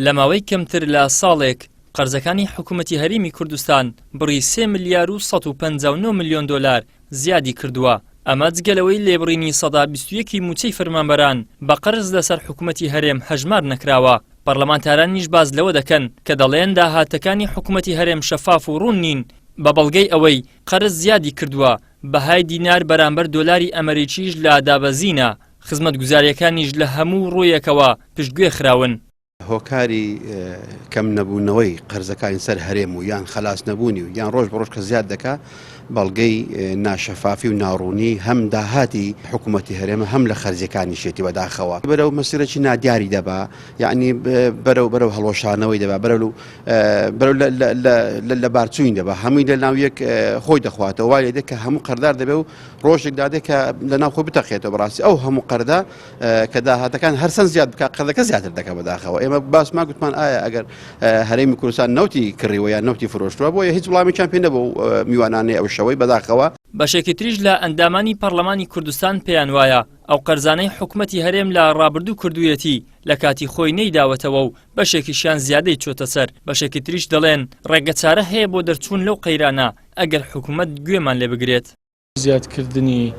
لە ماوەی کەمتر لە ساڵێک قەرزەکانی حکومەتی هەرێمی کوردستان بڕی سێ ملیار و 159 ملیۆن دۆلار زیادی کردووە، ئەمە جگە لەوەی لێبڕینی 21% ی مووچەی فەرمانبەران بە قەرز لەسەر حکومەتی هەرێم هەژمار نەکراوە، پەرلەمانتارانیش باس لەوە دەکەن کە دەڵێن داهاتەکانی حکومەتی هەرێم شەفاف و ڕوون نین بە بەڵگەی ئەوەی قەرز زیادی کردووە، بەهای دینار بەرامبەر دۆلاری ئەمەریکیش لە دابەزینە، خزمەتگوزارییەکانیش لە هەموو ڕوویەکەوە پشتگوێ خراون. هۆکاری کەم نەبوونەوەی قەرزەکانی سەر هەرێم و یان خەلاس نەبوونی و یان ڕۆژ بە ڕۆژ کە زیاد دەکا بەڵگەی ناشەفافی و ناڕوونی هەم داهاتی حکوومەتی هەرێمە هەم لە خەرجیەکانیشێتی بەداخەوە بەرەو مەسیرێکی نادیاری دەبا یعنی بەرەو بەرەو هەڵوەشانەوەی دەبا بەرەو بەرەو لە بارچوین دەبا هەمووی لە ناو یەک خۆی دەخواتەوە وای لێ کە هەموو قەردار دەبێ و ڕۆژێک دادێ کە لە ناو خۆی بتەقێتەوە بەڕاستی ئەو هەموو قەردە کە داهاتەکان هەرسەن زیاد بکە قەردەکە زیاتر دەکە بەداخەوە ئێمە باسمان گوتمان ئایا ئەگەر هەرێمی کوردستان نەوتی کڕیوە یان نەوتی فرۆشتووە بۆیە هیچ وڵامێکیان پێ نەبوو میوانانەی ئەو شەوەی بەداخەوە. بەشێکی تریش لە ئەندامانی پەڕلەمانی کوردستان پێیان وایە ئەو قەرزانەی حکومەتی هەرێم لە ڕابردوو کردوویەتی لە کاتی خۆی نەیداوەتەوە و بەشێکیشیان زیادەی چۆتە سەر، بەشێکی تریش دەڵێن ڕێگەچارە هەیە بۆ دەرچوون لەو قەیرانە ئەگەر حکومەت گوێمان لێ بگرێت. زیادکردنی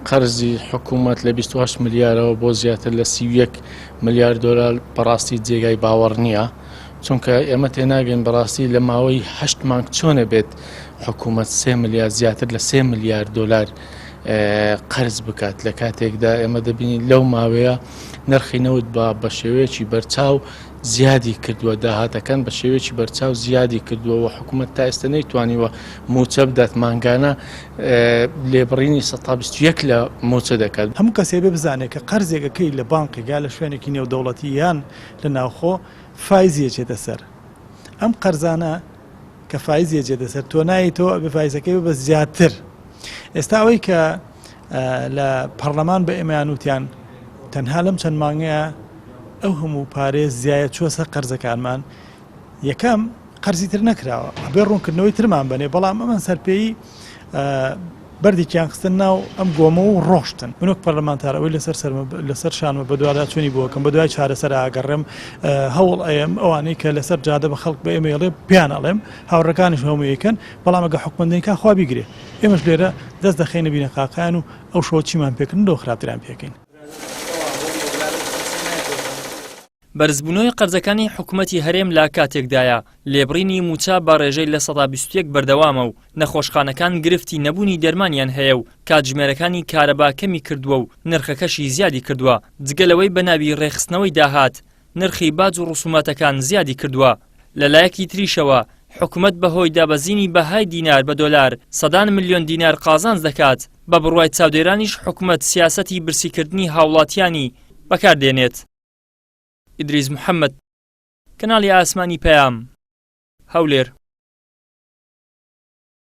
قەرزی حکوومەت لە 28 ملیارەوە بۆ زیاتر لە 31 ملیار دۆلار بەڕاستی جێگای باوەڕ نییە چونکە ئێمە تێناگەین بەڕاستی لە ماوەی هەشت مانگ چۆنە بێت حکوومەت سێ ملیار زیاتر لە سێ ملیار دۆلار قەرز بکات لە کاتێکدا ئێمە دەبینین لەو ماوەیە نرخی نەوت بە بە شێوەیەکی بەرچاو زیادی کردووە، داهاتەکان بە شێوەیەکی بەرچاو زیادی کردووە و حکوومەت تا ئێستا نەیتوانیوە مووچە بدات، مانگانە لێبڕینی 121 لە مووچە دەکات. هەموو کەسێ بێ بزانێ کە قەرزێک ئەکەی لە بانقێک یا لە شوێنێکی نێودەوڵەتی یان لە ناوخۆ فایزی ئەچێتە سەر ئەم قەرزانە کە فایزی ئەچێتە سەر تۆ نایەیتەوە ئەبێ فایزەکەی بە زیاتر ئێستا ئەوەی کە لە پەڕلەمان بە ئێمەیان وتیان تەنها لەم چەند مانگەیە ئەو هەموو پارەیە زیایە چووە سەر قەرزەکانمان یەکەم قەرزی تر نەکراوە ئەبێ ڕوونکردنەوەی ترمان بەنێ بەڵام ئەمن سەرپێی بەردێکیان خستن ناو ئەم گۆمە و ڕۆشتن من وەک پەرلەمانتار ئەوەی لەسەر سەرمە لەسەر شانمە بەدواداچوونی بۆکەم بەدوای چارەسەر ئاگەڕێم هەوڵ ئەیەم ئەوانەی کە لەسەر جادە بە خەڵک بە ئێمە ئەڵێ پێیان ئەڵێم هاوڕەکانیش هەموو یەکەن بەڵام ئەگە حکومەت نەیکا خوا بیگرێ ئێمەش لێرە دەست دەخەینە بینەقاقایان و ئەو شەوە چیمان پێکردن لەوە خراپتریان پێکەین. بەرزبوونەوەی قەرزەکانی حکومەتی هەرێم لە کاتێکدایە، لێبڕینی مووچە بە ڕێژەی 21% بەردەوامە و نەخۆشخانەکان گرفتی نەبوونی دەرمانیان هەیە و کاتژمێرەکانی کارەبا کەمی کردووە و نرخەکەشی زیادی کردووە، جگە لەوەی بە ناوی ڕێکخستنەوەی داهات نرخی باج و ڕسوماتەکان زیادی کردووە، لەلایەکی تریشەوە حکومەت بەهۆی دابەزینی بەهای دینار بە دۆلار سەدان ملیۆن دینار قازانج دەکات، بە بڕوای چاودێرانیش حکومەت سیاسەتی برسیکردنی هاوڵاتیانی بەکار دێنێت. ئیدریس محەمەد، کەناڵی ئاسمانی پەیام، هەولێر.